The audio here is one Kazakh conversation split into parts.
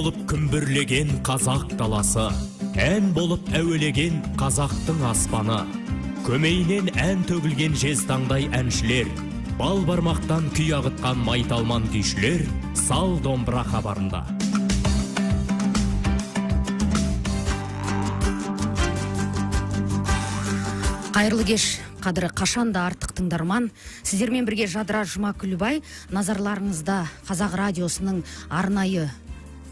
Болып күмбірлеген қазақ даласы, ән болып әуелеген қазақтың аспаны. Көмейінен ән төгілген жезтаңдай әншілер, бал бармақтан күй ағытқан майталман күйшілер, сал домбыра хабарында. Қайырлы кеш, қадірі қашан да артық тыңдарман. Сіздермен бірге Жадыра Жұмакүлбай, назарларыңызда Қазақ радиосының арнайы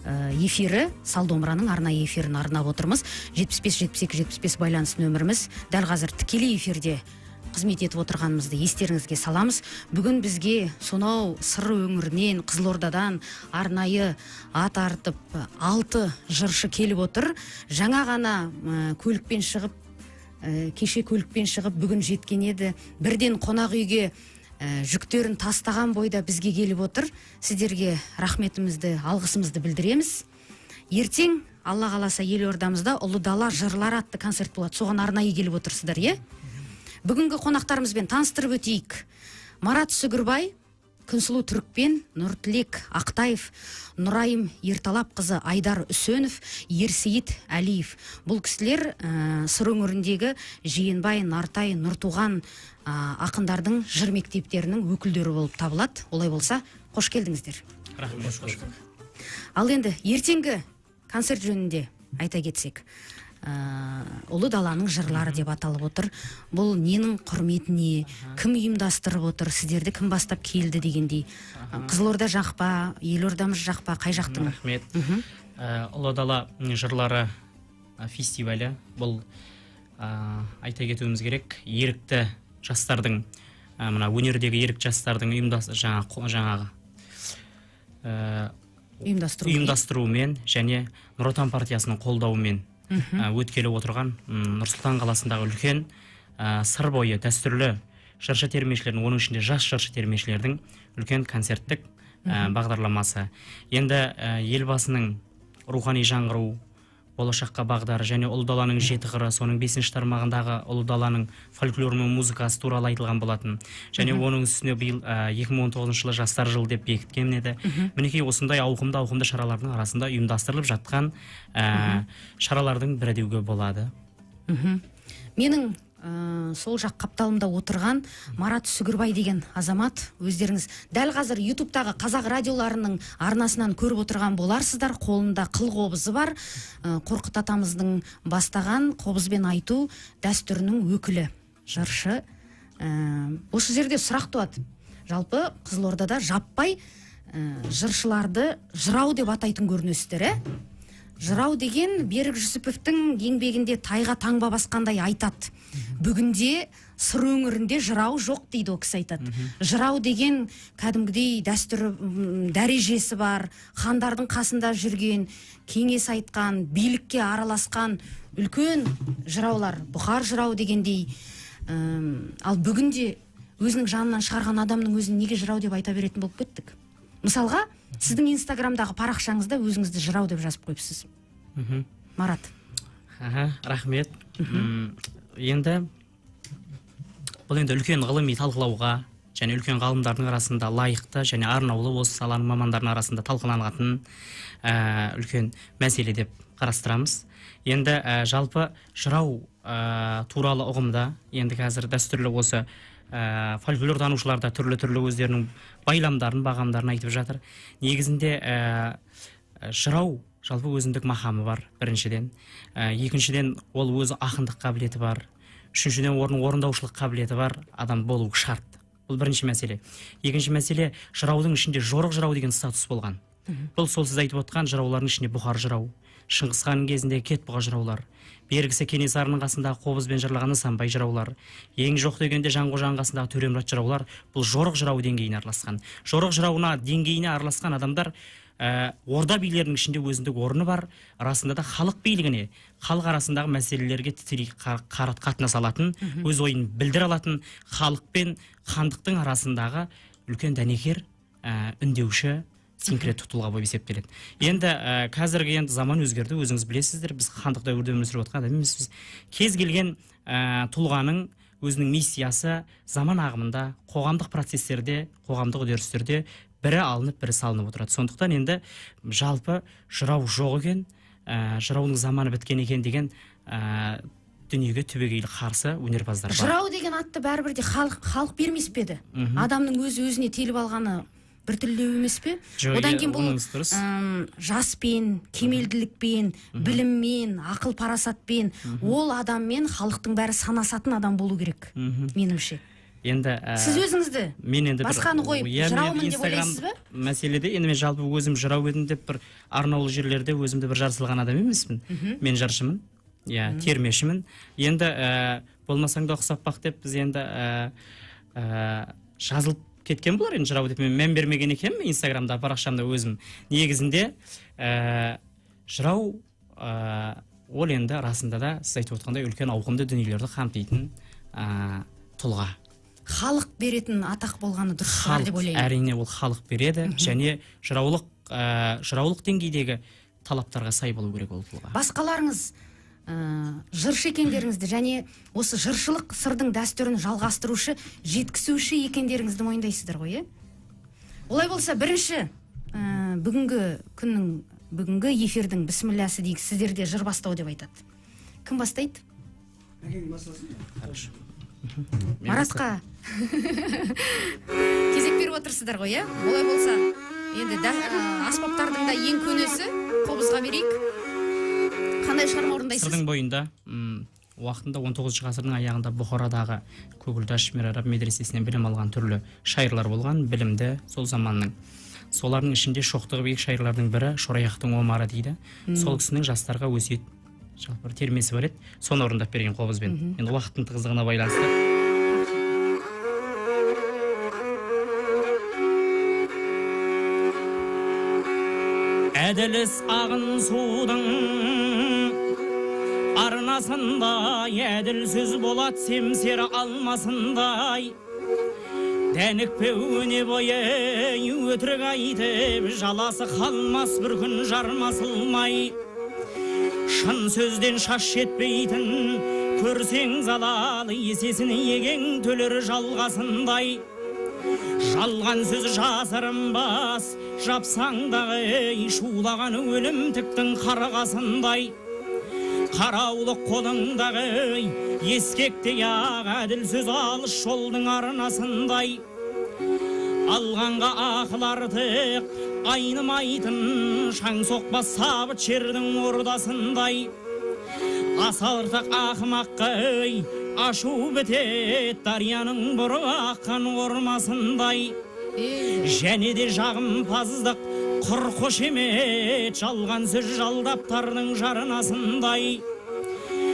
эфирі, сал домбыраның арнайы эфирін арнап отырмыз. 75 72 75 байланыс нөміріміз. Дәл қазір тікелей эфирде қызмет етіп отырғанымызды естеріңізге саламыз. Бүгін бізге сонау Сыр өңірінен, Қызылордадан арнайы ат артып 6 жыршы келіп отыр. Жаңа ғана көлікпен шығып, кеше көлікпен шығып, бүгін жеткен еді. Бірден қонақ үйге жүктерін тастаған бойда бізге келіп отыр. Сіздерге рахметімізді, алғысымызды білдіреміз. Ертең Алла қаласа елордамызда Ұлы дала жырлары атты концерт болады. Соған арнайы келіп отырсыздар, е? Бүгінгі қонақтарымызбен таныстырып өтейік. Марат Сүгірбай, Күнсұлу Түрікпен, Нұртілек Ақтаев, Нұрайым Ерталапқызы, Айдар Үсенов, Ерсейіт Әлиев. Бұл кісілер Сыр өңіріндегі Жиенбай, Нартай, Нұртуған ақындардың жыр мектептерінің өкілдері болып табылады. Олай болса, қош келдіңіздер. Рахмет. Ал енді ертеңгі концерт жөнінде айта кетсек. Ұлы даланың жырлары деп аталып отыр. Бұл ненің құрметіне, кім ұйымдастырып отыр, сіздерді кім бастап келді дегендей. Қызылорда жақ па, елордамыз жақ па, қай жақтың? Рахмет. Ұлы дала жырлары фестивалі бұл, айта кетуіміз керек, ерікті жастардың, мына өнердегі ерікті жастардың жаңағы ұйымдастыруымен және Нұр Отан партиясының қолдауымен өткелі отырған Нұр-Сұлтан қаласындағы үлкен Сыр бойы дәстүрлі жыршы термешілердің, оның ішінде жас жыршы термешілердің үлкен концерттік бағдарламасы. Енді елбасының рухани жаңғыру, болашаққа бағдар және Ұлы даланың жеті қыры, соның 5-ші тармағындағы Ұлы даланың фольклоры мен музыкасы туралы айтылған болатын. Және оның үстіне биыл 2019 жылы жастар жылы деп бекіткен еді. Мінекей осындай ауқымды шаралардың арасында ұйымдастырылып жатқан шаралардың бірі деуге болады. Менің сол жақ қапталымда отырған Марат Сүгірбай деген азамат, өздеріңіз дәл қазір ютубтағы қазақ радиоларының арнасынан көріп отырған боларсыздар. Қолында қыл қобызы бар, Қорқыт атамыздың бастаған қобызбен айту дәстүрінің өкілі, жыршы. Осы жерде сұрақ туады. Жалпы Қызылордада жаппай жыршыларды жырау деп атайтын көрінесіздер, ә? Жырау деген Берік Жүсіповтің еңбегінде тайға таңба басқандай айтады. Бүгінде Сыр өңірінде жырау жоқ дейді ол кісі айтады. Жырау деген кәдімгідей дәстүрі, дәрежесі бар, хандардың қасында жүрген, кеңес айтқан, билікке араласқан үлкен жыраулар, Бұхар жырау дегендей. Ал бүгінде өзінің жанынан шығарған адамның өзін неге жырау деп айта беретін болып кеттік? Мысалға, сіздің инстаграмдағы парақшаңызда өзіңізді жырау деп жазып қойыпсыз. Марат. Рахмет. Енді бұл енді үлкен ғылыми талқылауға және үлкен ғалымдардың арасында лайықты және арнаулы осы саланың мамандарының арасында талқыланатын үлкен мәселе деп қарастырамыз. Енді жалпы жырау туралы ұғымда енді қазір дәстүрлі осы фольклор танушылар да түрлі-түрлі өздерінің байламдарын, бағамдарын айтып жатыр. Негізінде жырау жалпы өзіндік мақамы бар, біріншіден. Екіншіден, ол өзі ақындық қабілеті бар. Үшіншіден, оның орындаушылық қабілеті бар адам болу шарт. Бұл бірінші мәселе. Екінші мәселе, жыраудың ішінде жорық жырау деген статус болған. Бұл сол сіз айтып отқан жыраулардың ішінде Бұхар жырау, Шыңғыс ханның кезінде Кетбұға жыраулар, бергісі Кенесарының қасындағы қобызбен жырлаған Нысанбай жыраулар, ең жоқ дегенде Жанқожаның қасындағы Төремұрат жыраулар, бұл жорық жырау деңгейіне араласқан. Жорық жырауына деңгейіне араласқан адамдар орда билерінің ішінде өзіндік орны бар, арасында да халық билігіне, халық арасындағы мәселелерге тікелей қатынаса алатын, өз ойын білдіре алатын, халық пен хандықтың арасындағы үлкен дәнекер, үндеуші синкреттік тұлға болып есептеледі. Енді қазіргі енді заман өзгерді, өзіңіз білесіздер, біз хандық дәуірде өмір сүріп жатқан адам емеспіз. Кез келген тұлғаның өзінің миссиясы заман ағымында, қоғамдық процестерде, қоғамдық үдерістерде Бірі алынып, бірі салынып отырады. Сондықтан енді жалпы жырау жоқ екен, жыраудың заманы біткен екен деген дүниеге түбегейлі қарсы өнерпаздар бар. Жырау деген атты бәрібір де халық бермес пе еді? Адамның өзі өзіне теліп алғаны біртүрлі емес пе? Одан кейін бұл жаспен, кемелділікпен, біліммен, ақыл парасатпен, ол адаммен халықтың бәрі санасатын адам болу керек, меніңше. Енді сіз өзіңізді мен енді басқаны қойып жыраумын деп ойлайсыз ба? Мәселеде енді мен жалпы өзім жырау едім деп бір арнаулы жерлерде өзімді бір жарсылған адам емеспін. Мен жаршымын, иә, термешімін. Енді болмасаң да ұқсап бақ деп біз енді жазылып кеткен болар енді жырау деп мен мән бермеген екенмін Инстаграмда парақшамда өзім. Негізінде жырау ол енді расында да сіз айтып отқандай үлкен ауқымды дүниелерді қамтитын тұлға. Халық беретін атақ болғаны дұрыс шығар деп ойлаймын. Әрине ол халық береді және жыраулық деңгейдегі талаптарға сай болу керек ол тұлға. Басқаларыңыз жыршы екендеріңізді және осы жыршылық сырдың дәстүрін жалғастырушы, жеткізуші екендеріңізді мойындайсыздар ғой, е? Олай болса бірінші бүгінгі күннің, бүгінгі эфирдің бісмілләсі дейік, сіздерде жыр бастау деп айтады. Кім бастайды? Хорошо. Маратқа кезек беріп отырсыздар ғой, е? Олай болса енді аспаптардың да ең көнесі қобызға берейік. Қандай шығарма орындайсыз? Сырдың бойында уақытында 19 ғасырдың аяғында Бұхарадағы Көгілдаш Мир-Араб медресесінен білім алған түрлі шайырлар болған, білімді сол заманның. Солардың ішінде шоқтығы биік шайырлардың бірі Шораяқтың Омары дейді. Сол кісінің жастарға өсиет жалпы бір термесі бар еді, соны орындап берген қобызбен. Енді уақыттың тығыздығына байланысты. Әділ іс ағын судың арнасындай, әділ сөз болат семсері алмасындай. Дәнікпе өне бойы өтірік айтып, жаласы қалмас бір күн жармасылмай. Шын сөзден шаш жетпейтін, көрсең залал, есесін егең төлер жалғасындай. Жалған сөз жасырынбас, жапсаң дағы шулаған өлімтіктің қарғасындай. Қараулық қолыңдағы ескекте ақ, әділ сөз алыс жолдың арнасындай. Алғанға ақыл артық, айнымайтын, шаң соқпас сабыт жердің ордасындай. Аса артық ақымаққа ашу бітет, дарияның бұрып аққан ормасындай. Және де жағымпаздық құр қошемет, жалған сөз жалдаптардың жарнасындай.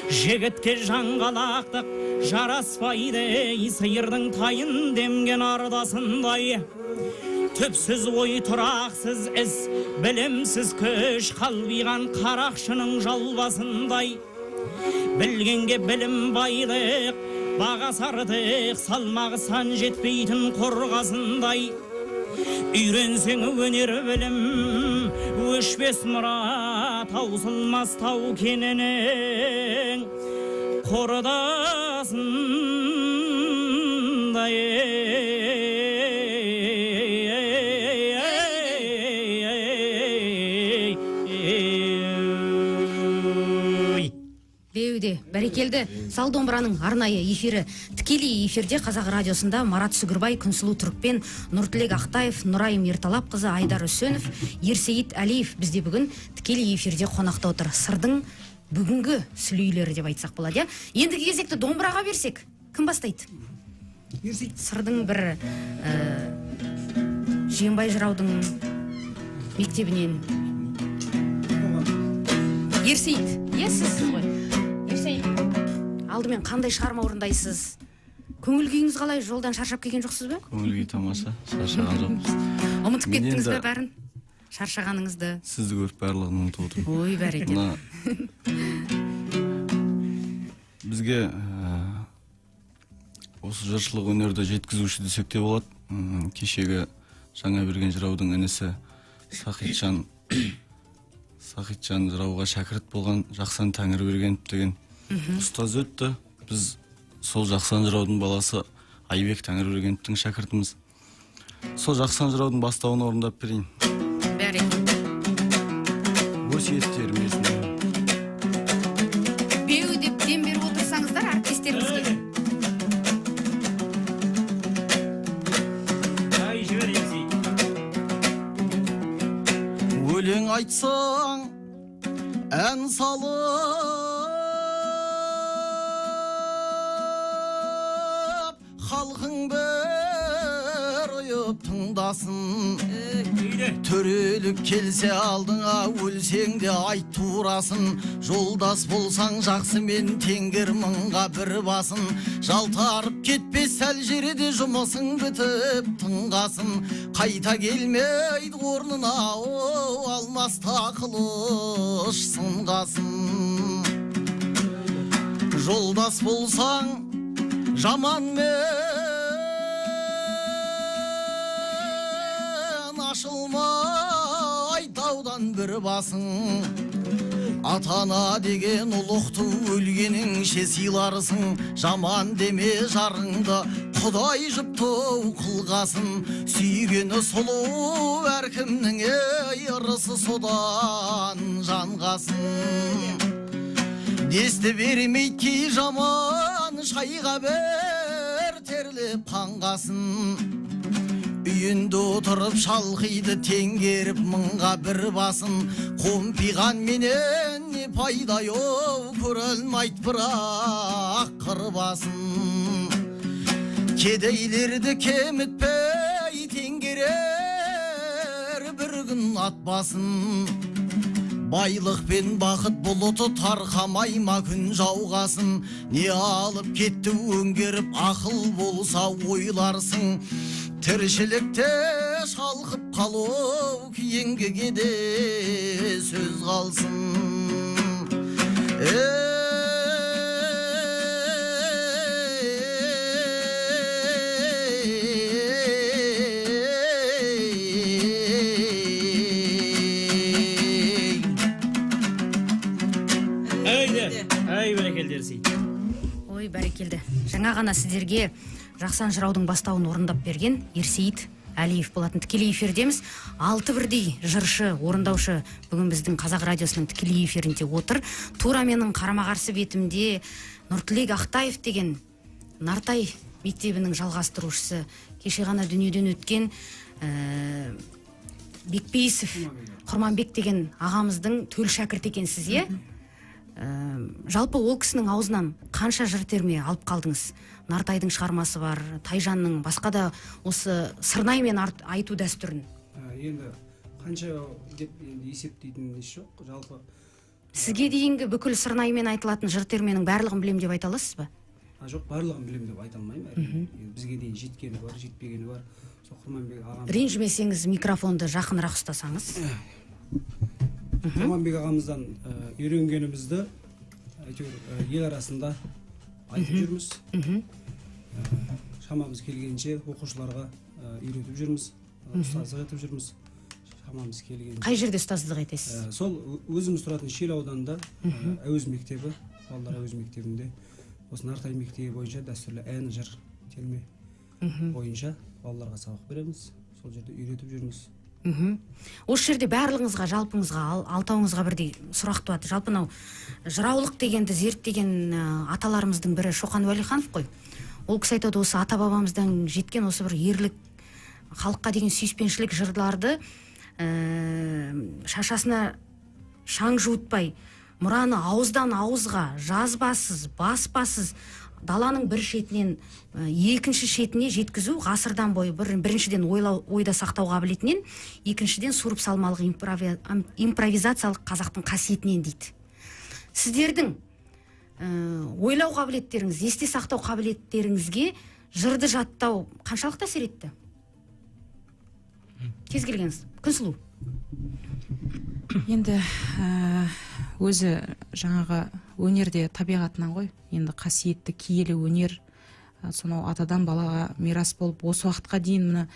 Жігітке жаңғалақтық жараспайды, сиырдың тайын демген ардасындай. Түпсіз ой тұрақсыз іс, білімсіз күш, қалбиған қарақшының жалбасындай. Білгенге білім байлық, бағасы артық, салмағы сан жетпейтін қорғасындай. Үйренсең өнер білім, өшпес мұра, таусылмас тау кенінің қордасындай. Беуде, бәрекелді. Сал домбыраның арнайы эфирі тікелей эфирде Қазақ радиосында Марат Сүгірбай, Күнсұлу Түрікпен, Нұртілек Ақтаев, Нұрайым Ерталапқызы, Айдар Үсенов, Ерсейіт Әлиев бізде бүгін тікелей эфирде қонақта отыр. Сырдың бүгінгі сүлейлері деп айтсақ болады, иә? Ендігі кезекті домбыраға берсек, кім бастайды? Сырдың бір Жиенбай жыраудың мектебінен. Ерсейіт, иә, сізсіз ғой. Ерсейіт, алдымен қандай шығарма орындайсыз? Көңіл күйіңіз қалай? Жолдан шаршап келген жоқсыз ба? Көңіл күй тамаша, шаршаған жоқпыз. Ұмытып кеттіңіз бе бәрін? Шаршағаныңызды? Сізді көріп барлығын ұмытып отырмын. Ой, бәрекелді. Бізге осы жыршылық өнерді жеткізуші десек те болады. Кешегі жаңа берген жыраудың інісі Сахитжан жырауға шәкірт болған Жақсан Тәңірбергенов деген ұстаз өтті. Біз сол Жақсан жыраудың баласы Айбек Тәңірбергеновтің шәкіртіміз. Сол Жақсан жыраудың бастауын орындап берейін. Бәрекелді. Өсиет термесін. Беу деп дем беріп отырсаңыздар әріптестеріңізге. Ай, жібер Ерсейіт. Өлең айтсаң, ән салып, халқың бір ұйып тыңдасын. Төрелік келсе алдыңа, өлсең де айт турасын. Жолдас болсаң жақсымен теңгер мыңға бір басын. Жалтарып кетпес сәл жерде жұмысың бітіп тыңғасын. Қайта келмейді орнына, алмас та қылыш сынғасын. Жолдас болсаң жаманмен ашылмай таудан бір басың. Ата-ана деген ұлықты өлгеніңше сыйларсың. Жаман деме жарыңды, Құдай жұпты қылғасын. Сүйгені сұлу әркімнің ей ырысы содан жанғасын. Десті бермейді кей жаман шайға бір терлеп қанғасын. Үйінде отырып шалқиды теңгеріп мыңға бір басын. Қомпиған менен не пайда ау, көре алмайды бірақ қыр басын. Кедейлерді кемітпей теңгерер бір күн ат басын. Байлық пен бақыт бұлыты тарқамай ма күн жауғасын. Не алып кетті өңгеріп ақыл болса ойларсың. Тіршілікте шалқып қалу кейінгіге де сөз қалсын. Ай, бәрекелді Ерсейіт. Ой, бәрекелді. Жаңа ғана сіздерге Жақсан жыраудың бастауын орындап берген Ерсейіт Әлиев болатын. Тікелей эфирдеміз. 6 бірдей жыршы, орындаушы бүгін біздің Қазақ радиосының тікелей эфирінде отыр. Тура менің қарама-қарсы бетімде Нұртілек Ақтаев деген Нартай мектебінің жалғастырушысы, кеше ғана дүниеден өткен Бекпейісов Құрманбек деген ағамыздың төл шәкірті екенсіз, иә? Жалпы ол кісінің аузынан қанша жыр терме алып қалдыңыз? Нартайдың шығармасы бар, Тайжанның, басқа да осы сырнаймен айту дәстүрін. Енді қанша деп енді есептейтін еш жоқ, жалпы. Сізге дейінгі бүкіл сырнаймен айтылатын жыр терменің барлығын білем деп айта аласыз ба? Жоқ, барлығын білем деп айта алмаймын, әрине. Бізге дейін жеткені бар, жетпегені бар. Сол Құрманбек ағамыз. Ренжімесеңіз микрофонды жақынырақ ұстасаңыз. Құрманбек ағамыздан үйренгенімізді әйтеуір ел арасында айтып жүрміз. Шамамыз келгенше оқушыларға үйретіп жүрміз, ұстаздық етіп жүрміз. Шамамыз келгенше. Қай жерде ұстаздық етесіз? Сол өзіміз тұратын Шел ауданында Әуезов мектебі, балалар Әуезов мектебінде осы Нартай мектебі бойынша дәстүрлі ән, жыр, терме бойынша балаларға сабақ береміз. Сол жерде үйретіп жүрміз. Осы жерде барлығыңызға, жалпыңызға, алтауыңызға бірдей сұрақ туады. Жалпы мынау жыраулық дегенді зерттеген аталарымыздың бірі Шоқан Уәлиханов қой. Ол кісі айтады, осы ата-бабамыздан жеткен осы бір ерлік, халыққа деген сүйіспеншілік жырларды шашасына шаң жуытпай, мұраны ауыздан ауызға, жазбасыз, баспасыз, даланың бір шетінен екінші шетіне жеткізу ғасырдан бойы біріншіден ойда сақтау қабілетінен, екіншіден суырып салмалық импровизациялық қазақтың қасиетінен дейді. Сіздердің ойлау қабілеттеріңіз, есте сақтау қабілеттеріңізге жырды жаттау қаншалықты әсер етті? Кез келгеніңіз. Күнсұлу. Енді өзі жаңағы өнерде табиғатынан ғой. Енді қасиетті киелі өнер, Сонау атадан балаға мирас болып осы уақытқа дейін мына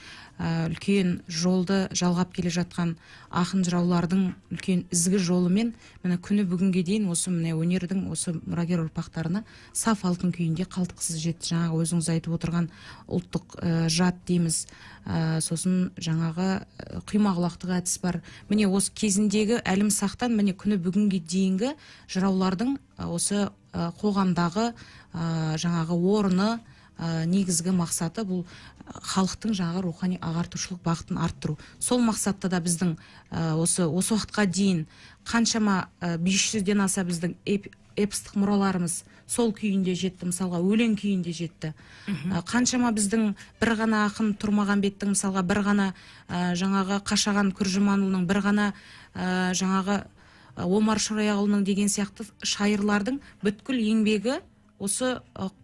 үлкен жолды жалғап келе жатқан ақын жыраулардың үлкен ізгі жолымен міне күні бүгінге дейін осы міне өнердің осы мұрагер ұрпақтарына саф алтын күйінде қалтқысыз жетті. Жаңағы өзіңіз айтып отырған ұлттық жат дейміз, сосын жаңағы құймақұлақтық әдіс бар. Міне осы кезіндегі әлімсақтан міне күні бүгінге дейінгі жыраулардың осы қоғамдағы жаңағы орны, негізгі мақсаты бұл халықтың жаңағы рухани ағартушылық бағытын арттыру. Сол мақсатта да біздің осы уақытқа дейін қаншама 500-ден аса біздің эпостық мұраларымыз сол күйінде жетті, мысалға өлең күйінде жетті. Қаншама біздің бір ғана ақын Тұрмағамбеттің, мысалға бір ғана жаңағы Қашаған Күржіманұлының, бір ғана жаңағы Омар Шораяғұлының деген сияқты шайырлардың бүткіл еңбегі осы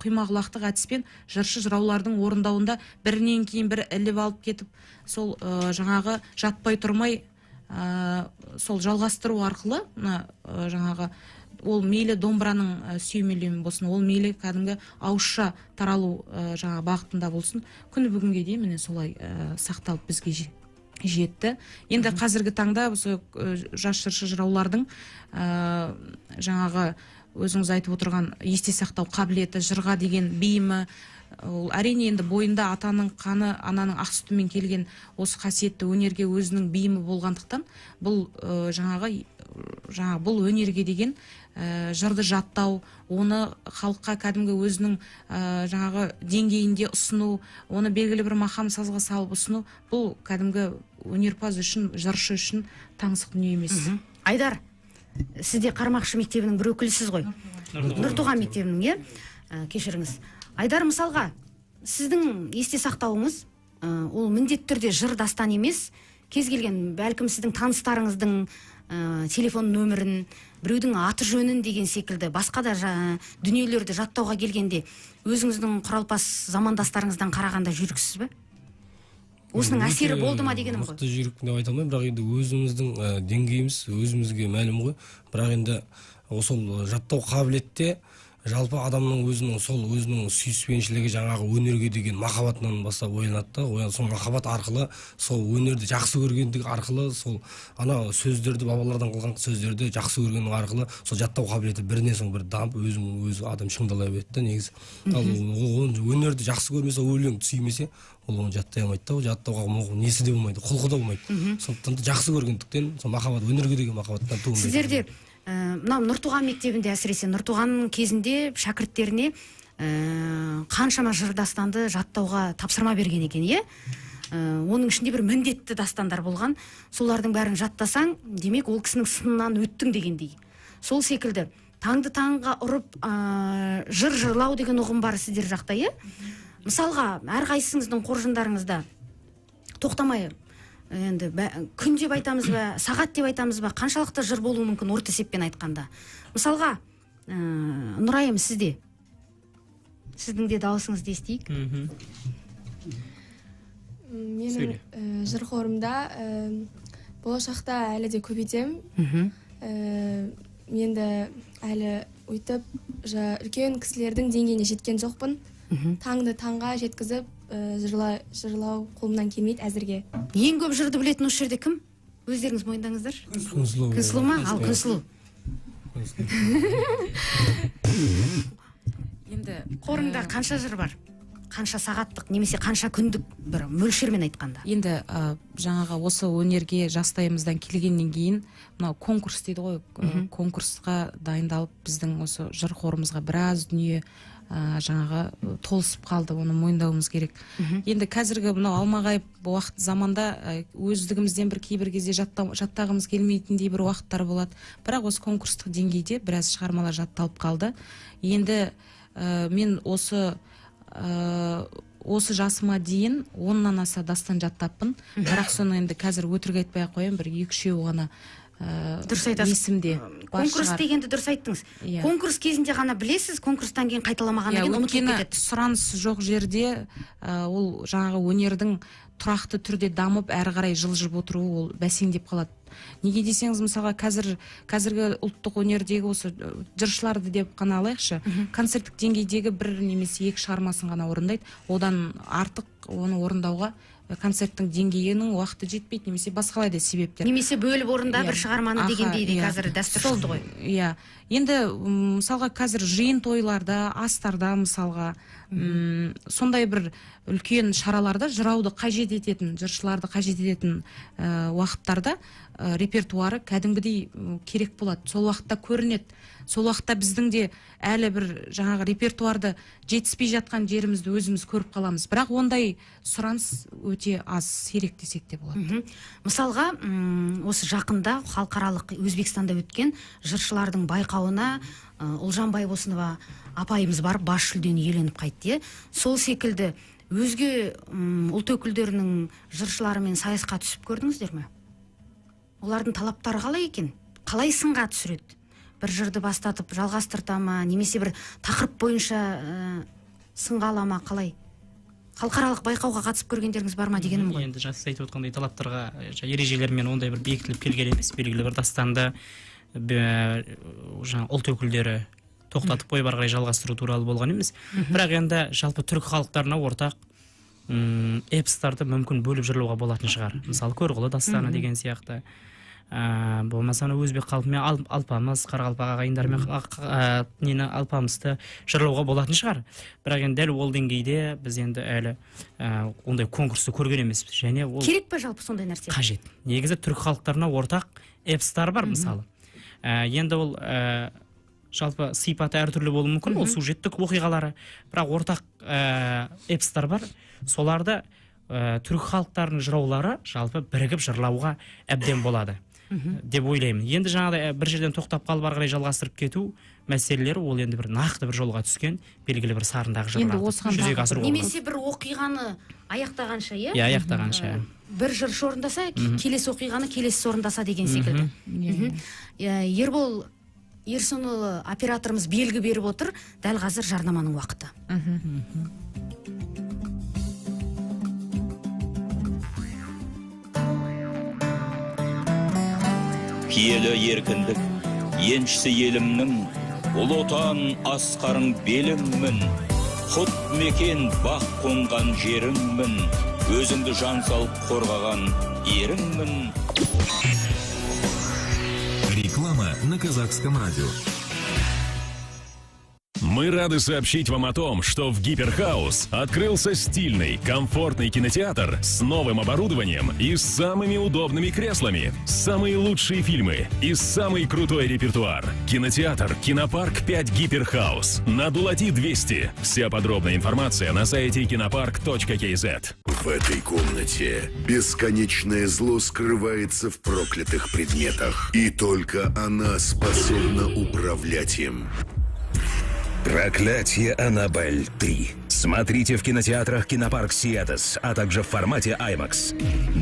құймақұлақтық әдіспен жыршы жыраулардың орындауында бірінен кейін бірі іліп алып кетіп, сол жаңағы жатпай тұрмай сол жалғастыру арқылы мына жаңағы ол мейлі домбыраның сүйемелдеуімен болсын, ол мейлі кәдімгі ауызша таралу жаңа бағытында болсын, күні бүгінге дейін міне солай сақталып бізге жетті. Енді қазіргі таңда осы жас жыршы жыраулардың жаңағы өзіңіз айтып отырған есте сақтау қабілеті, жырға деген бейімі, ол әрине енді бойында атаның қаны, ананың ақ сүтімен келген осы қасиетті өнерге өзінің бейімі болғандықтан бұл жаңағы бұл өнерге деген жырды жаттау, оны халыққа кәдімгі өзінің жаңағы деңгейінде ұсыну, оны белгілі бір мақам сазға салып ұсыну, бұл кәдімгі өнерпаз үшін, жыршы үшін таңсық дүние емес. Айдар, сіз де Қармақшы мектебінің бір өкілісіз ғой? Нұртуған мектебінің, иә? Кешіріңіз. Айдар, мысалға, сіздің есте сақтауыңыз, ол міндетті түрде жыр дастан емес, кез келген, бәлкім сіздің таныстарыңыздың телефон нөмірін, біреудің аты жөнін деген секілді басқа да дүниелерді жаттауға келгенде өзіңіздің құралпас замандастарыңыздан қарағанда жүйріксіз бе? Осының әсері болды ма дегенім ғой? Мықты жүйрікпін деп айта алмаймын, бірақ енді өзіміздің деңгейіміз өзімізге мәлім ғой. Бірақ енді сол жаттау қабілетте жалпы адамның өзінің сол өзінің сүйіспеншілігі, жаңағы өнерге деген махаббатынан бастап оянады да, сол махаббат арқылы, сол өнерді жақсы көргендік арқылы, сол ана сөздерді, бабалардан қалған сөздерді жақсы көргеннің арқылы сол жаттау қабілеті бірінен соң бірі дамып, өзің өзі адам шыңдала береді да негізі. Ал өнерді жақсы көрмесе, өлең сүймесе, ол оны жаттай алмайды да, жаттауға несі де болмайды, құлқы да болмайды. Сондықтан да жақсы көргендіктен, сол махаббат, өнерге деген махаббаттан туындайды. Сіздерде мынау Нұртуған мектебінде, әсіресе Нұртуған кезінде шәкірттеріне қаншама жыр дастанды жаттауға тапсырма берген екен, е? Оның ішінде бір міндетті дастандар болған. Солардың бәрін жаттасаң, демек ол кісінің сынынан өттің дегендей. Сол секілді таңды таңға ұрып жыр жырлау деген ұғым бар сіздер жақта, е? Мысалға, әрқайсыңыздың қоржындарыңызда тоқтамай енді күн деп айтамыз ба, сағат деп айтамыз ба, қаншалықты жыр болуы мүмкін орта есеппен айтқанда? Мысалға, Нұрайым, сізде, сіздің де дауысыңызды естейік. Менің жыр қорымда болашақта әлі де көбейтем. Мен де әлі өйтіп үлкен кісілердің деңгейіне жеткен жоқпын. Таңды таңға жеткізіп жырлау қолымнан келмейді әзірге. Ең көп жырды білетін осы жерде кім? Өздеріңіз мойындаңыздар. Күнсұлу. Күнсұлу ма? Ал Күнсұлу. Енді қорыңда қанша жыр бар? Қанша сағаттық немесе қанша күндік бір мөлшермен айтқанда? Енді жаңағы осы өнерге жастайымыздан келгеннен кейін мынау конкурс дейді ғой, конкурсқа дайындалып біздің осы жыр қорымызға біраз дүние жаңағы толысып қалды, оны мойындауымыз керек. Енді қазіргі мынау алмағайып уақыт заманда өздігімізден бір кейбір кезде жаттағымыз келмейтіндей бір уақыттар болады. Бірақ осы конкурстық деңгейде біраз шығармалар жатталып қалды. Енді мен осы жасыма дейін 10-нан аса дастан жаттаппын. Бірақ соны енді қазір өтірік айтпай ақ қояйын, бір 2-3 ғана Дұрыс айтасыз. Есімде бар Конкурс шығар. дегенді дұрыс айттыңыз. Иә. Конкурс кезінде ғана білесіз, конкурстан кейін қайталамағаннан Иә, кейін ұмытылып өйткені кетеді. сұраныс жоқ жерде ол жаңағы өнердің тұрақты түрде дамып, әрі қарай жылжып отыруы ол бәсеңдеп қалады. Неге десеңіз, мысалға, қазіргі ұлттық өнердегі осы жыршыларды деп қана алайықшы, концерттік деңгейдегі бір немесе екі шығармасын ғана орындайды. Одан артық оны орындауға концерттің деңгейінің уақыты жетпейді немесе басқалай да себептер. Немесе бөліп орында Иә. бір шығарманы дегендей де қазір дәстүр Сол, шықты ғой. Иә. Енді мысалға, қазір жиын тойларда, астарда, мысалға, сондай бір үлкен шараларда жырауды қажет ететін, жыршыларды қажет ететін уақыттарда репертуары кәдімгідей керек болады. Сол уақытта көрінеді. Сол уақытта біздің де әлі бір жаңағы репертуарды жетіспей жатқан жерімізді өзіміз көріп қаламыз. Бірақ ондай сұраныс өте аз, сирек десек те болады. Мысалға, осы жақында халықаралық Өзбекстанда өткен жыршылардың байқауына Ұлжан Байбосынова апайымыз барып бас жүлдені иеленіп қайтты, иә. Сол секілді өзге ұлт өкілдерінің жыршыларымен сайысқа түсіп көрдіңіздер ме? Олардың талаптары қалай екен? Қалай сынға түсіреді? Бір жырды бастатып жалғастырта ма, немесе бір тақырып бойынша сынға ала ма, қалай? Халықаралық байқауға қатысып көргендеріңіз бар ма дегенім ғой. Енді жаңа сіз айтып отқандай талаптарға, ережелермен ондай бір бекітіліп келген емес. Белгілі бір дастанды жаңа ұлт өкілдері тоқтатып қойып ары қарай жалғастыру туралы болған емес. Бірақ енді жалпы түркі халықтарына ортақ эпостарды мүмкін бөліп жырлауға болатын шығар. Мысалы, Көрғұлы дастаны деген сияқты. Болмаса ана өзбек халқымен Алпамыс, қарақалпақ ағайындарымен нені Алпамысты жырлауға болатын шығар. Бірақ енді дәл ол деңгейде біз енді әлі ондай конкурсты көрген емеспіз. Және ол керек пе жалпы сондай нәрсе? Қажет. Негізі түркі халықтарына ортақ эпостар бар, мысалы. Енді ол жалпы сипаты әртүрлі болуы мүмкін, ол сюжеттік оқиғалары, бірақ ортақ эпостар бар. Соларды түркі халықтарының жыраулары жалпы бірігіп жырлауға әбден болады деп ойлаймын. Енді жаңағыдай бір жерден тоқтап қалып ары қарай жалғастырып кету мәселелері ол енді бір нақты бір жолға түскен белгілі бір сарындағы Енді жырларды осыған жүзеге тағы асыруға болады. Немесе бір оқиғаны аяқтағанша, иә? Иә, аяқтағанша. Бір жыршы орындаса, келесі оқиғаны келесі орындаса деген секілді. Ербол Ерсінұлы операторымыз белгі беріп отыр. Дәл қазір жарнаманың уақыты. Киелі еркіндік, еншісі елімнің, Ұлы Отан асқарың беліммін, құт мекен бақ қонған жеріммін, өзіңді жан салып қорғаған еріңмін. Реклама на Казахском радио. Мы рады сообщить вам о том, что в Гиперхаус открылся стильный, комфортный кинотеатр с новым оборудованием и самыми удобными креслами. Самые лучшие фильмы и самый крутой репертуар. Кинотеатр «Кинопарк 5 Гиперхаус» на Дулати 200. Вся подробная информация на сайте кинопарк.кз. В этой комнате бесконечное зло скрывается в проклятых предметах. И только она способна управлять им. Проклятие Аннабель 3. Смотрите в кинотеатрах Кинопарк Сиэтес, а также в формате IMAX.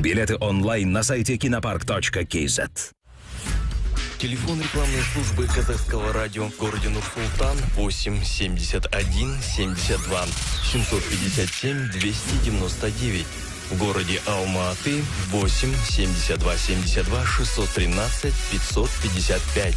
Билеты онлайн на сайте кинопарк.кз. Телефон рекламной службы Казахского радио в городе Нур-Султан 8 71 72 757 299. В городе Алматы 8 72 72 613 555.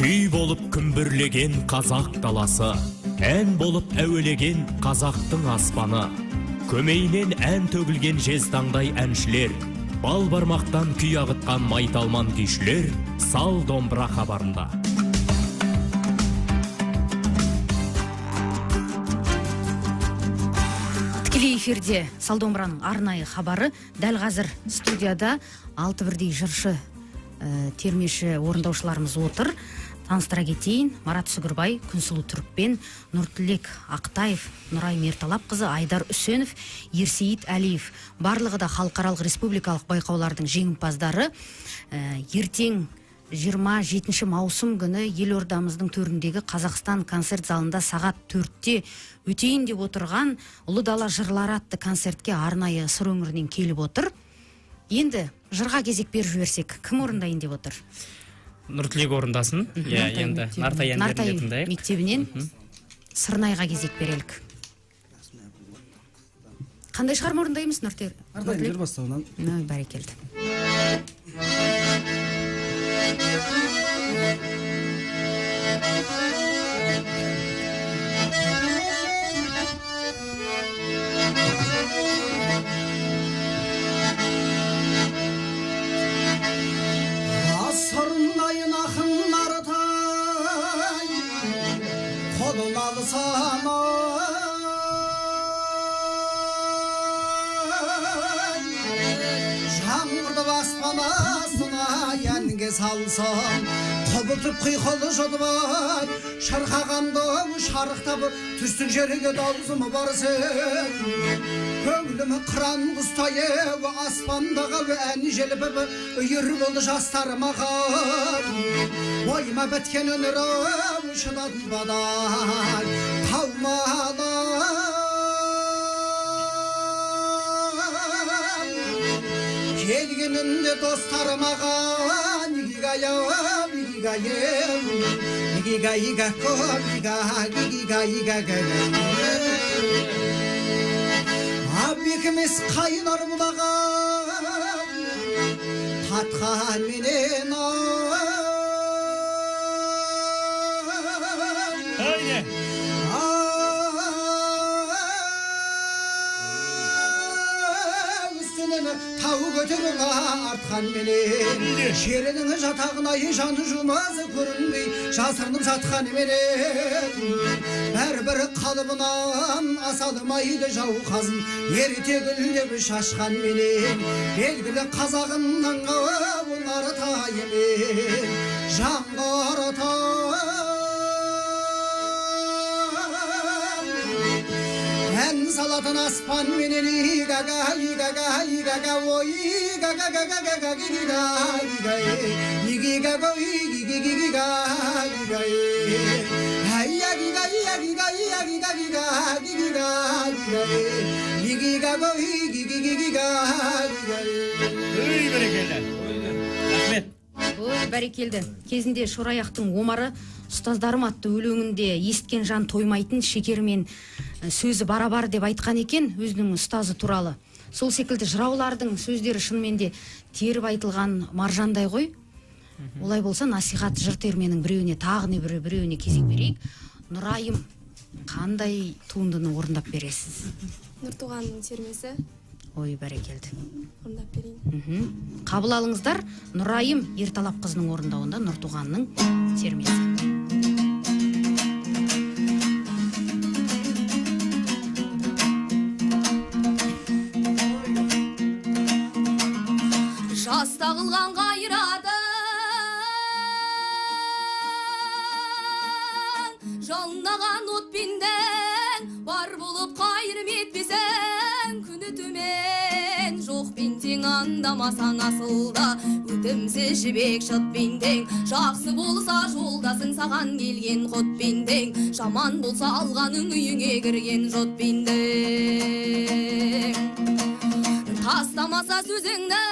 Күй болып күмбірлеген қазақ даласы, ән болып әуелеген қазақтың аспаны, көмейінен ән төгілген жезтаңдай әншілер, бал бармақтан күй ағытқан майталман күйшілер, сал домбыра хабарында. Тікелей эфирде сал домбыраның арнайы хабары. Дәл қазір студияда алты бірдей жыршы, термеші орындаушыларымыз отыр. Таныстыра кетейін: Марат Сүгірбай, Күнсұлу Түрікпен, Нұртілек Ақтаев, Нұрай Мерталапқызы, Айдар Үсенов, Ерсейіт Әлиев. Барлығы да халықаралық, республикалық байқаулардың жеңімпаздары. Ертең 27 маусым күні елордамыздың төріндегі Қазақстан концерт залында сағат 4-те өтейін деп отырған Ұлы дала жырлары атты концертке арнайы Сыр өңірінен келіп отыр. Енді жырға кезек беріп жіберсек, кім орындайын деп отыр? Нұртілек орындасын. Иә, енді Нартай әндерін тыңдайық. Мектебінен сырнайға кезек берелік. Қандай шығарма орындаймыз, Нұртілек? Нартай жыр бастауынан. Бәрекелді. Сырнайын ақын Нартай, қолын алсам жаңғырды аспан астына әнге салсам, құбылтып құйқылы жұтып шырқағанды шарықтап түстік жерге даусым барсын. Көңілім қыран құстай аспандағы ән желпіп үйір болды жастар маған. Бойыма біткен өнерім шыдатпадай қаумалап. Келгенінде достар маған игигайым, игигайым, игигайгаком, игигайгагагай. Бекімес қайнар бұлағым қатқан менен үстінен тау көтеріп артқан менен жерінің жатағына жаны жумазы көрінбей жасырынып жатқан менен бәрібір қалыбынан аса алмайды жау қазын ерте гүлдеп шашқан менен белгілі қазағымның Нартай мен жаңғыртам. Ән салатын аспан менен игага игага игага ой игага гага гага гига гига игига го игига гига айя гига гига гига гига гига гига игига го игига гига. Үй, бәрекелді. Рахмет. Ой, бәрекелді. Кезінде Шораяқтың Омары ұстаздарым атты өлеңінде есіткен жан тоймайтын шекермен сөзі барабар деп айтқан екен өзінің ұстазы туралы. Сол секілді жыраулардың сөздері шынымен де теріп айтылған маржандай ғой. Олай болса насихат жыр терменің біреуіне тағы не біреуіне кезек берейік. Нұрайым, қандай туындыны орындап бересіз? Нұртуғанның термесі. Ой, бәрекелді. Орындап берейін. Қабыл алыңыздар, Нұрайым Ерталапқызының орындауында Нұртуғанның термесі. Жаста қылған қайратың, жалындаған отпенен, бар болып қайырым етпесең, күні төмен, жоқпен тең аңдамасаң асылда, өтімсіз жібек шытпен тең, жақсы болса жолдасың саған келген құтпен тең, жаман болса алғаның үйіңе кірген жұтпен тең. Тастамаса сөзіңді,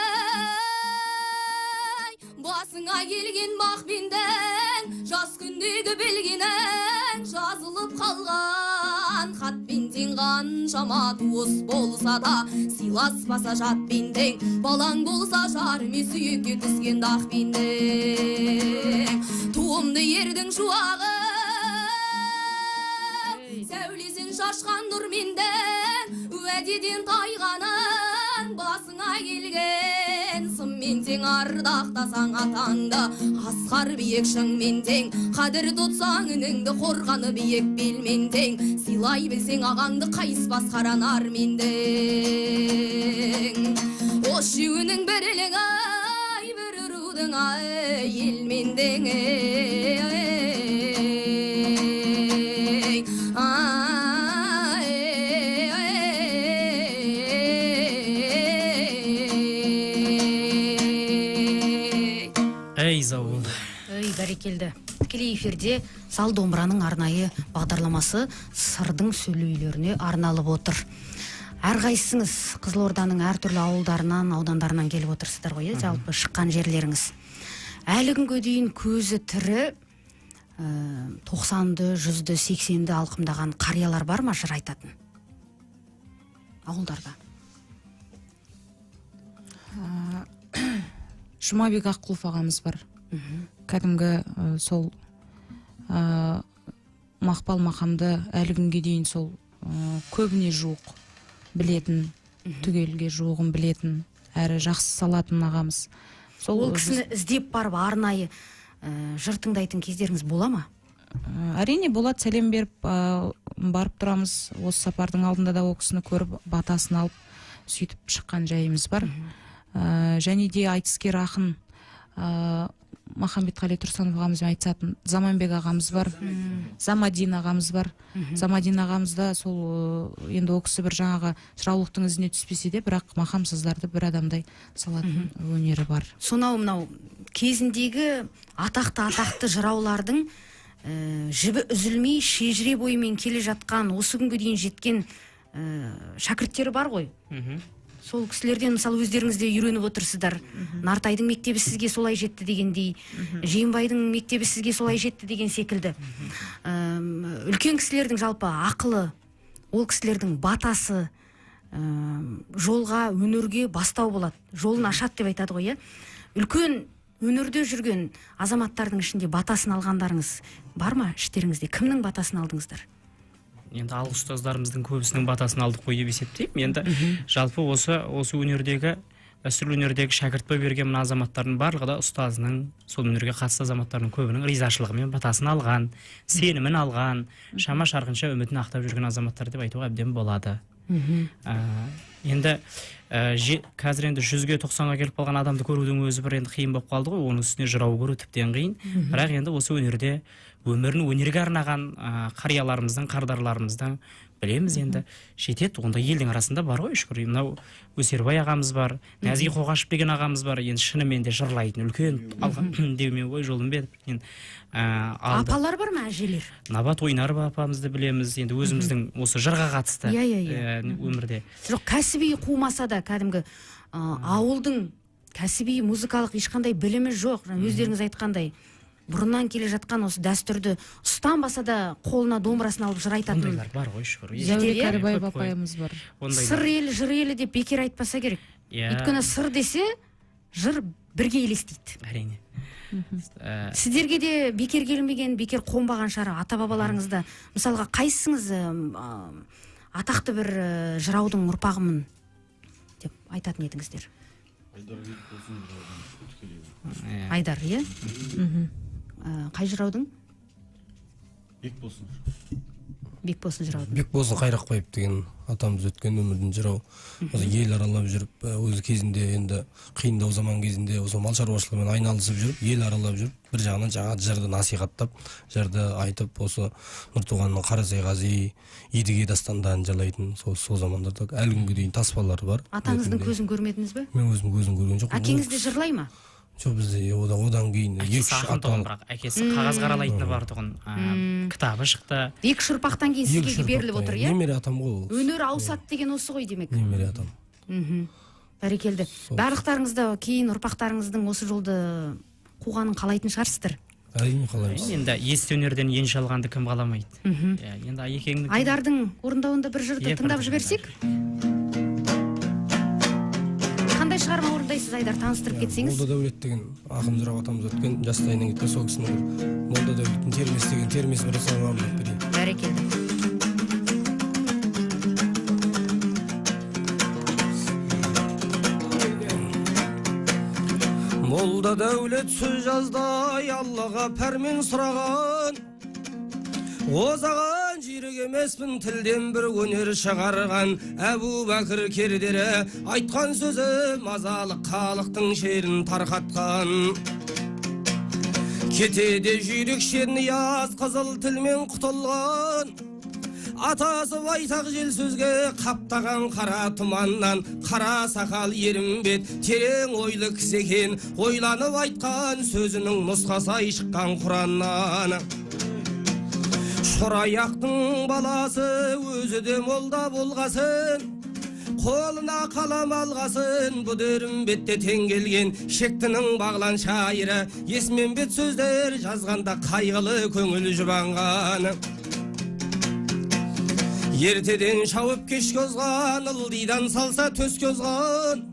басыңа келген бақпендің, жас күндегі білгенің, жазылып қалған хатпен тең қаншама туыс болса да, сыйласпаса жатпен тең, балаң болса жарымен сүйекке түскен дақпен тең. Туымды ердің шуағы, сәулесін шашқан нұрменден, уәдеден тайғаның, басыңа келген сыммен тең ардақтасаң атаңды, асқар биік шыңмен тең, қадір тұтсаң ініңді қорғаны биік белмен тең, сыйлай білсең ағаңды қайыспас қара нармен тең. Осы үшеуінің бірлігі ай, бір рудың ай, елмен тең. Әй, Найза ол. Ой, бәрекелді. Тікелей эфирде Сал домбыраның арнайы бағдарламасы Сырдың сөйлеулеріне арналып отыр. Әрқайсыңыз Қызылорданың әртүрлі ауылдарынан, аудандарынан келіп отырсыздар ғой, жалпы шыққан жерлеріңіз. Әлі күнге дейін көзі тірі 90-ды, 100-ді, 80-ді алқымдаған қариялар бар ма жыр айтатын ауылдарда? Жұмабек Аққұлов ағамыз бар. Кәдімгі сол мақпал мақамды әлі күнге дейін сол көбіне жуық білетін, түгелге жуығын білетін, әрі жақсы салатын ағамыз. Сол ол кісіні іздеп барып арнайы жыр тыңдайтын кездеріңіз бола ма? Әрине болады, сәлем беріп барып тұрамыз. Осы сапардың алдында да ол кісіні көріп, батасын алып, сөйтіп шыққан жайымыз бар. Және де айтыскер ақын Махамбетқали Тұрсанов ағамызбен айтысатын Заманбек ағамыз бар, Замадин ағамыз бар. Замадин ағамыз да сол, енді ол кісі бір жаңағы жыраулықтың ізіне түспесе де, бірақ мақамсыздарды бір адамдай салатын өнері бар. Сонау мынау кезіндегі атақты жыраулардың жібі үзілмей шежіре бойымен келе жатқан, осы күнге дейін жеткен шәкірттері бар ғой. Сол кісілерден мысалы өздеріңіз де үйреніп отырсыздар. Нартайдың мектебі сізге солай жетті дегендей, Жиенбайдың мектебі сізге солай жетті деген секілді. Үлкен кісілердің жалпы ақылы, ол кісілердің батасы жолға, өнерге бастау болады, жолын ашады деп айтады ғой, иә? Үлкен өнерде жүрген азаматтардың ішінде батасын алғандарыңыз бар ма іштеріңізде? Кімнің батасын алдыңыздар? Енді алғы ұстаздарымыздың көбісінің батасын алдық қой деп есептеймін. Енді жалпы осы өнердегі, дәстүрлі өнердегі шәкірт боп берген мына азаматтардың барлығы да ұстазының, сол өнерге қатысты азаматтардың көбінің ризашылығымен батасын алған, сенімін алған, шама шарқынша үмітін ақтап жүрген азаматтар деп айтуға әбден болады. Енді қазір енді 100-ге 90-ға келіп қалған адамды көрудің өзі бір енді қиын болып қалды ғой, оның үстіне жырау көру тіптен қиын. Бірақ енді осы өнерде өмірін өнерге арнаған қарияларымыздың, қардарларымыздың білеміз енді жетеді. Онда елдің арасында бар ғой, шүкір. Мынау Өсербай ағамыз бар, Нәзги Қоғашев деген ағамыз бар. Енді шынымен де жырлайтын үлкен алған деумен ой жолын беріп. Апалар бар ма, әжелер? Набат Ойнарова апамызды білеміз. Енді өзіміздің осы жырға қатысты өмірде. Жоқ, кәсіби қумаса да кәдімгі ауылдың кәсіби музыкалық ешқандай білімі жоқ. Өздеріңіз айтқандай, бұрыннан келе жатқан осы дәстүрді ұстанбаса да қолына домбырасын алып жыр айтатын ондайлар бар ғой, шүкір. Зәуре Кәрібаева апайымыз бар. Сыр елі, жыр елі деп бекер айтпаса керек. Өйткені сыр десе, жыр бірге елестейді. Әрине. Сіздерге де бекер келмеген, бекер қонбаған шығар ата-бабаларыңызда. Мысалға, қайсыңыз атақты бір жыраудың ұрпағымын деп айтатын едіңіздер? Айдар, иә? Қай жыраудың? Бекболсын. Бекболсын жыраудың. Бекболсын Қайрақбаев деген атамыз өткен өмірдің жырау. Осы ел аралап жүріп, өзі кезінде енді қиындау заман кезінде осы мал шаруашылығымен айналысып жүріп, ел аралап жүріп, бір жағынан жаңа жырды насихаттап, жырды айтып, осы Нұртуғанның Қарасай Ғази, Едіге дастандарын жырлайтын сол замандарда әлі күнге дейін таспалары бар. Атаңыздың көзін көрмедіңіз бе? Мен өзім көзін көрген жоқпын. Әкеңіз де жырлай ма? Жоқ, бізде одан кейін әкесі ақын тұғын, бірақ әкесі қағаз қаралайтыны бар тұғын, кітабы шықты. Екі үш ұрпақтан кейін сізге беріліп отыр, иә? Немере атам ғой ол. Өнер ауысады деген осы ғой демек. Немере атам. Бәрекелді. Барлықтарыңыз да кейін ұрпақтарыңыздың осы жолды қуғанын қалайтын шығарсыздар. Әрине қалаймыз. Енді есті өнерден енші алғанды кім қаламайды? Енді Айекеңнің Айдардың орындауында бір жырды тыңдап жіберсек. Қандай шығарма орындайсыз, Айдар, таныстырып кетсеңіз? Молда Дәулет деген ақын жырау атамыз өткен, жастайынан кеткен сол кісінің Молда Дәулеттің термесі деген термесі бар, соны орындап берейін. Бәрекелді. Молда Дәулет сөз жаздай Аллаға пәрмен сұраған, озаған жүйрік емеспін, тілден бір өнер шығарған. Әбу Бәкір кердері айтқан сөзі мазалы халықтың шерін тарқатқан. Кетеде жүйрік Шернияз қызыл тілмен құтылған, Атасы байтақ жел сөзге қаптаған қара тұманнан, қара сақал Ерімбет терең ойлы кісі екен, ойланып айтқан сөзінің нұсқасы ай шыққан Құраннан. Шораяқтың баласы өзі де молда болғасын, қолына қалам алғасын, бұ Дерімбетте тең келген шектінің бағлан шайыры, Есменбет сөздер жазғанда қайғылы көңіл жұбанған. Ертеден шауып кешке озған, ылдидан салса төске озған,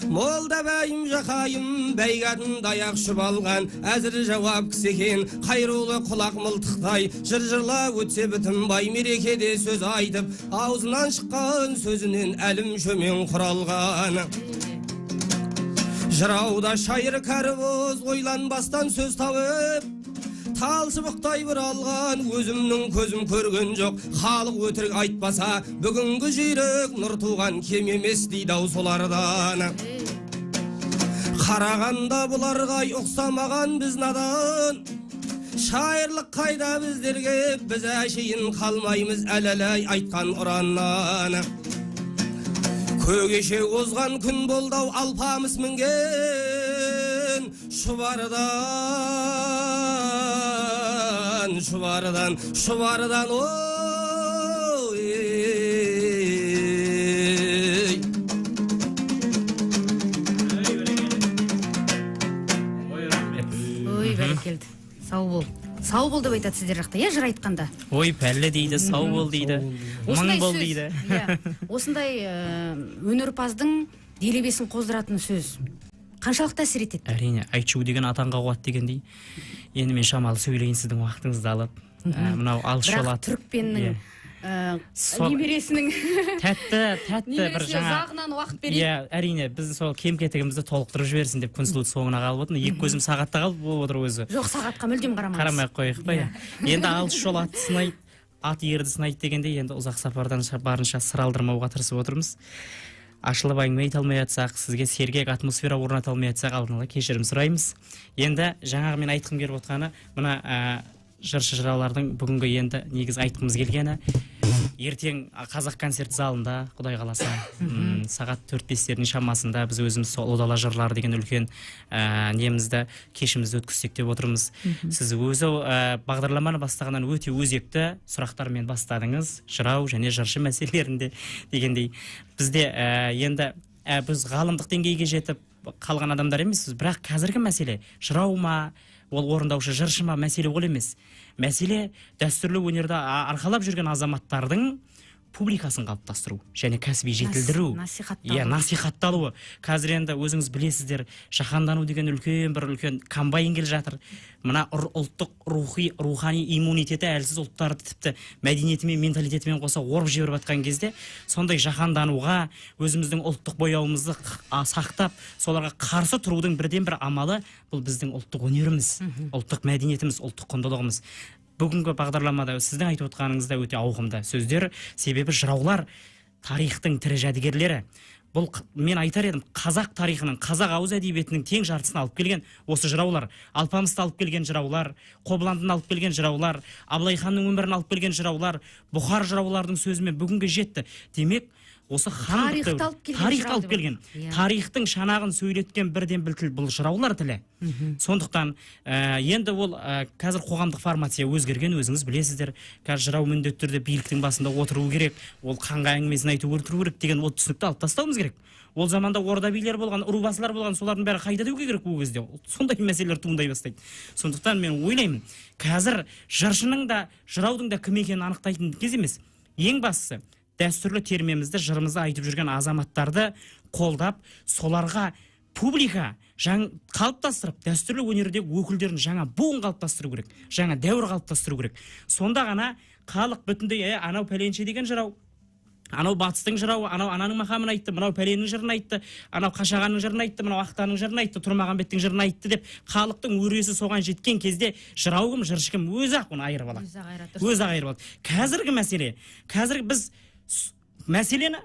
молда бәйім жақайым бәйгәдін даяқ шұбалған, әзір жауап кісі екен, қайрулы құлақ мылтықтай, жыр-жырлап өтсе бітімбай, мерекеде сөз айтып, аузынан шыққан сөзінен әлім шөмен құралған. Жырауда шайыр кәрі боз, ойланбастан сөз тауып, тал шыбықтай бұралған, өзімнің көзім көрген жоқ, халық өтірік айтпаса, бүгінгі жүйрік нұр туған кем емес дейді ау солардан. Қарағанда бұларға ұқсамаған біз надан, шайырлық қайда біздерге, біз әшейін қалмаймыз әләләй айтқан ұраннан. Көгеше озған күн болды ау Алпамыс мінген, шұбардан, шұбардан, шұбардан, ой. Ой, бәрекелді. Сау бол. Сау бол деп айтады сіздер жақта, иә, жыр айтқанда? Ой, пәлі дейді, сау бол дейді, мың бол дейді. Осындай өнерпаздың делебесін қоздыратын сөз қаншалықты әсер етеді? Әрине, айтшу деген атанға қуат дегендей. Енді мен шамалы сөйлейін сіздің уақытыңызды алып. Мынау алыс жол Бірақ түрікпеннің немересінің тәтті бір жаңа ұзағынан уақыт берейік. Иә, әрине, біздің сол кем кетігімізді толықтырып жіберсін деп Күнсұлу соңына қалып отыр. Екі көзім сағатта қалып болып отыр өзі. Жоқ, сағатқа мүлдем қарамаңыз. Қарамай ақ қояйық па, иә. Енді алыс жол атты сынайды, ат ерді сынайды дегенде, енді ұзақ сапардан барынша сыр алдырмауға тырысып отырмыз. Ашылып әңгіме айта алмай жатсақ, сізге сергек атмосфера орната алмай жатсақ, алдын ала кешірім сұраймыз. Енді жаңағы мен айтқым келіп отқаны, мына жыршы жыраулардың бүгінгі енді негіз айтқымыз келгені, ертең Қазақ концерт залында, Құдай қаласа, сағат 4-5-тердің шамасында біз өзіміз сол Ұлы дала жырлары деген үлкен немізді, кешімізді өткізсек деп отырмыз. Сіз өзі бағдарламаны бастағаннан өте өзекті сұрақтармен бастадыңыз, жырау және жыршы мәселелерінде дегендей. Бізде енді біз ғалымдық деңгейге жетіп қалған адамдар емеспіз, бірақ қазіргі мәселе жырау ма, ол орындаушы жыршы ма, мәселе ол емес. Мәселе дәстүрлі өнерді арқалап жүрген азаматтардың публикасын қалыптастыру және кәсіби жетілдіру, насихатталуы. Қазір енді өзіңіз білесіздер, жаһандану деген үлкен бір үлкен комбайн келе жатыр. Мына ұлттық рухи, рухани иммунитеті әлсіз ұлттарды тіпті мәдениетімен, менталитетімен қоса орып жіберіп жатқан кезде, сондай жаһандануға өзіміздің ұлттық бояуымызды сақтап, соларға қарсы тұрудың бірден бір амалы бұл біздің ұлттық өнеріміз, ұлттық мәдениетіміз, ұлттық құндылығымыз. Бүгінгі бағдарламада сіздің айтып отқаныңызда өте ауқымды сөздер, себебі жыраулар тарихтың тірі жәдігерлері. Бұл мен айтар едім, қазақ тарихының, қазақ ауыз әдебиетінің тең жартысын алып келген осы жыраулар. Алпамысты алып келген жыраулар, Қобыландыны алып келген жыраулар, Абылай ханның өмірін алып келген жыраулар, Бұхар жыраулардың сөзімен бүгінге жетті. Демек, осы хандық тарихты алып келген, тарихтың шанағын сөйлеткен бірден бір тіл бұл жыраулар тілі. Сондықтан енді ол қазір қоғамдық формация өзгерген, өзіңіз білесіздер. Қазір жырау міндетті түрде биліктің басында отыру керек, ол қанға әңгімесін айту керек деген ол түсінікті алып тастауымыз керек. Ол заманда орда билер болған, рубасылар болған, солардың бәрі қайда деуге керек ол кезде. Сондай мәселелер туындай бастайды. Сондықтан мен ойлаймын, қазір жыршының да, жыраудың да кім екенін анықтайтын кез емес. Ең бастысы дәстүрлі термемізді, жырымызды айтып жүрген азаматтарды қолдап, соларға публика қалыптастырып, дәстүрлі өнердегі өкілдерін жаңа буын қалыптастыру керек, жаңа дәуір қалыптастыру керек. Сонда ғана халық бүтіндей, анау пәленше деген жырау, анау батыстың жырауы, анау ананың мақамын айтты, мынау пәленің жырын айтты, анау Қашағанның жырын айтты, мынау Ақтанның жырын айтты, Тұрмағамбеттің жырын айтты деп халықтың өресі соған жеткен кезде жырау кім, жыршы кім, өзі-ақ оны айырып алады. Өзі-ақ айырып алады. Қазіргі мәселе, қазіргі біз мәселені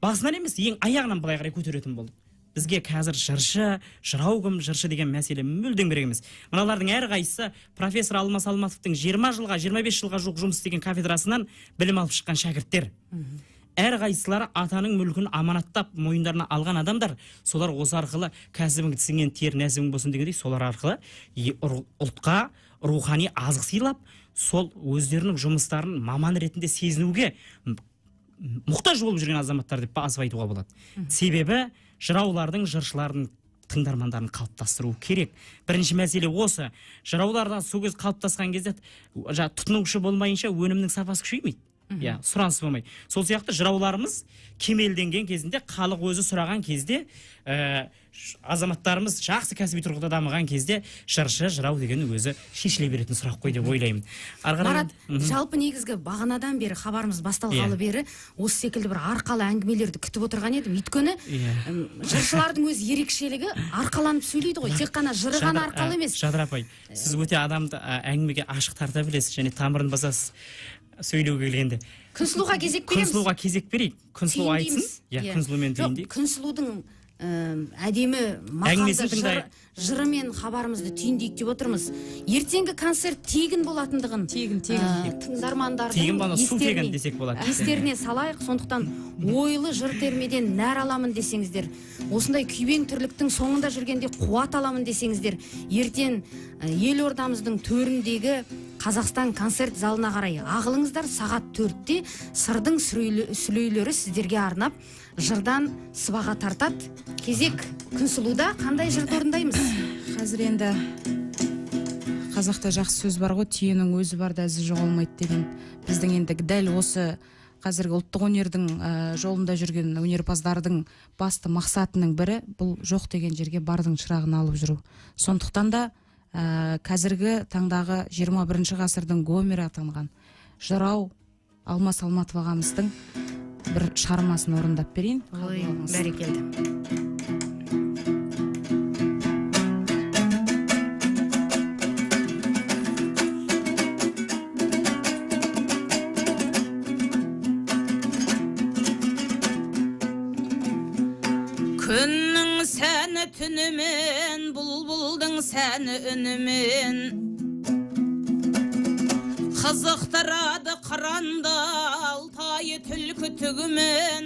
басынан емес, ең аяғынан былай қарай көтеретін болдық. Бізге қазір жыршы, жырау кім, жыршы деген мәселе мүлдем керек емес. Мыналардың әрқайсысы профессор Алмас Алматовтың 20 жылға, 25 жылға жуық жұмыс істеген кафедрасынан білім алып шыққан шәкірттер. Әрқайсылары атаның мүлкін аманаттап мойындарына алған адамдар. Солар осы арқылы кәсібің тісіңнен тер нәсібің болсын дегендей, солар арқылы ұлтқа рухани азық сыйлап, сол өздерінің жұмыстарын маман ретінде сезінуге мұқтаж болып жүрген азаматтар деп асып айтуға болады. Себебі жыраулардың, жыршылардың тыңдармандарын қалыптастыру керек. Бірінші мәселе осы. Жырауларда сол кез қалыптасқан кезде тұтынушы болмайынша өнімнің сапасы күшеймейді. Иә, сұраныс болмайды. Сол сияқты жырауларымыз кемелденген кезінде, халық өзі сұраған кезде, азаматтарымыз жақсы кәсіби тұрғыда дамыған кезде жыршы, жырау деген өзі шешіле беретін сұрақ қой деп ойлаймын. Марат, жалпы негізгі бағанадан бері хабарымыз басталғалы бері осы секілді бір арқалы әңгімелерді күтіп отырған едім. Өйткені жыршылардың өз ерекшелігі арқаланып сөйлейді ғой, тек қана жыры ғана арқалы емес. Жадыра апай, сіз өте адамды әңгімеге ашық тарта білесіз және тамырын басасыз сөйлеуге келгенде. Күнсұлуға кезек береміз. Күнсұлуға кезек берейік. Күнсұлу айтсын. Иә, Күнсұлумен түйіндейік. Күнсұлудың әдемі мақамды жырымен хабарымызды түйіндейік деп отырмыз. Ертеңгі концерт тегін болатындығын тыңдармандардың естеріне салайық. Сондықтан ойлы жыр термеден нәр аламын десеңіздер, осындай күйбең тірліктің соңында жүргенде қуат аламын десеңіздер, ертең елордамыздың төріндегі Қазақстан концерт залына қарай ағылыңыздар. Сағат 4-те сырдың сүлейлері сіздерге арнап жырдан сыбаға тартады. Кезек Күнсұлуда. Қандай жырды орындаймыз? Қазір енді қазақта жақсы сөз бар ғой, түйенің өзі бар да ізі жоғалмайды деген. Біздің енді дәл осы қазіргі ұлттық өнердің жолында жүрген өнерпаздардың басты мақсатының бірі бұл жоқ деген жерге бардың шырағын алып жүру. Сондықтан да қазіргі таңдағы 21 ғасырдың Гомері атанған жырау Алмас Алматов ағамыздың бір шығармасын орындап берейін. Ой, бәрекелді. Күннің сәні түнімен, бұлбұлдың сәні үнімен, қызықтырады қыранды алтайы түлкі түгімен.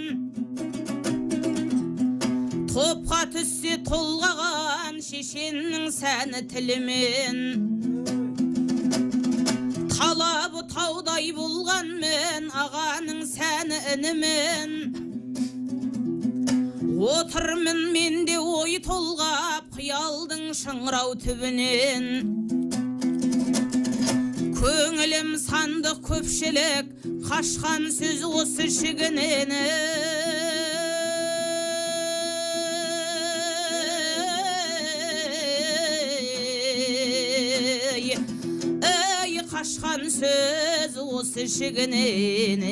Топқа түссе толғаған шешеннің сәні тілімен, талабы таудай болғанмен ағаның сәні інімен. Отырмын мен де ой толғап қиялдың шыңырау түбінен. Көңілім сандық көпшілік, қашқан сөз осы шігінен. Ей, қашқан сөз осы шігінен.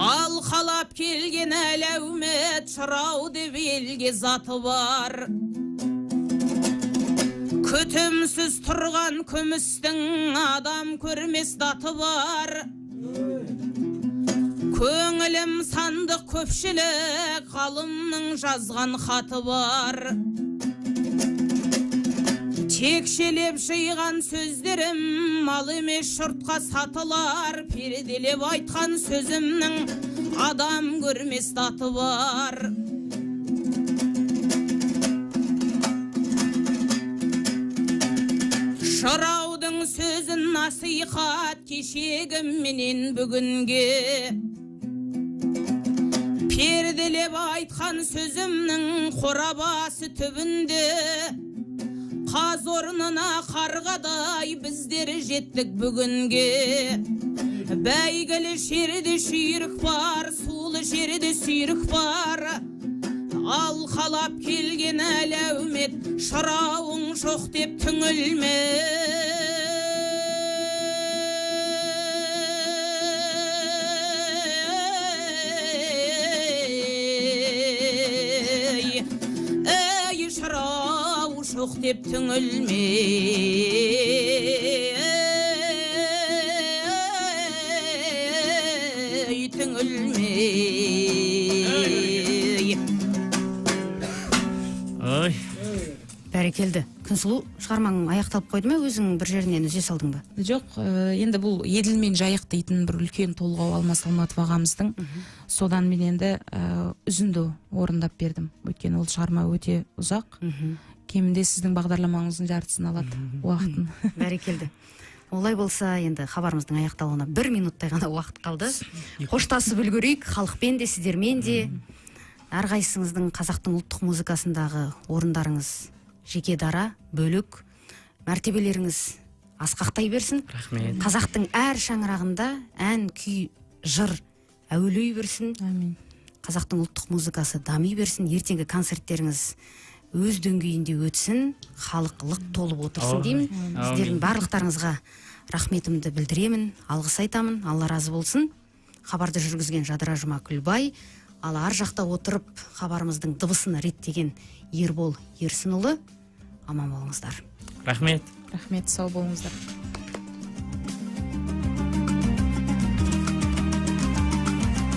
Алқалап келген әлеумет жырау деп елге заты бар. Күтімсіз тұрған күмістің адам көрмес даты бар. Көңілім сандық көпшілік, ғалымның жазған хаты бар. Текшелеп жиған сөздерім мал емес жұртқа сатылар. Перделеп айтқан сөзімнің адам көрмес даты бар. Жыраудың сөзін насихат кешегі менен бүгінге. Перделеп айтқан сөзімнің қорабасы түбінде. Қаз орнына қарғадай біздер жеттік бүгінге. Бәйгілі жерде шүйрік бар, сулы жерде сүйрік бар. Алқалап келген әлеумет, шырауың жоқ деп түңілме. Ей, шырау жоқ деп түңілме, түңілме. Ой. Бәрекелді. Күнсұлу, шығармаң аяқталып қойды ма, өзің бір жерінен үзе салдың ба? Жоқ, енді бұл Еділ мен Жайық дейтін бір үлкен толғау Алмас Алматов ағамыздың. Содан мен енді үзінді орындап бердім. Өйткені ол шығарма өте ұзақ. Кемінде сіздің бағдарламаңыздың жартысын алады уақытын. Бәрекелді. Олай болса, енді хабарымыздың аяқталуына бір минуттай ғана уақыт қалды. Қоштасып үлгерейік, халықпен де, сіздермен де. Әрқайсыңыздың қазақтың ұлттық музыкасындағы орындарыңыз жеке дара, бөлек, мәртебелеріңіз асқақтай берсін. Рахмет. Қазақтың әр шаңырағында ән, күй, жыр әуелей берсін. Әмин. Қазақтың ұлттық музыкасы дами берсін. Ертеңгі концерттеріңіз өз деңгейінде өтсін, халық лық толып отырсын деймін. Сіздердің барлықтарыңызға рахметімді білдіремін, алғыс айтамын. Алла разы болсын. Хабарды жүргізген Жадыра Жұмакүлбай, ал ар жақта отырып хабарымыздың дыбысын реттеген Ербол Ерсінұлы. Аман болыңыздар. Рахмет. Рахмет, сау болыңыздар.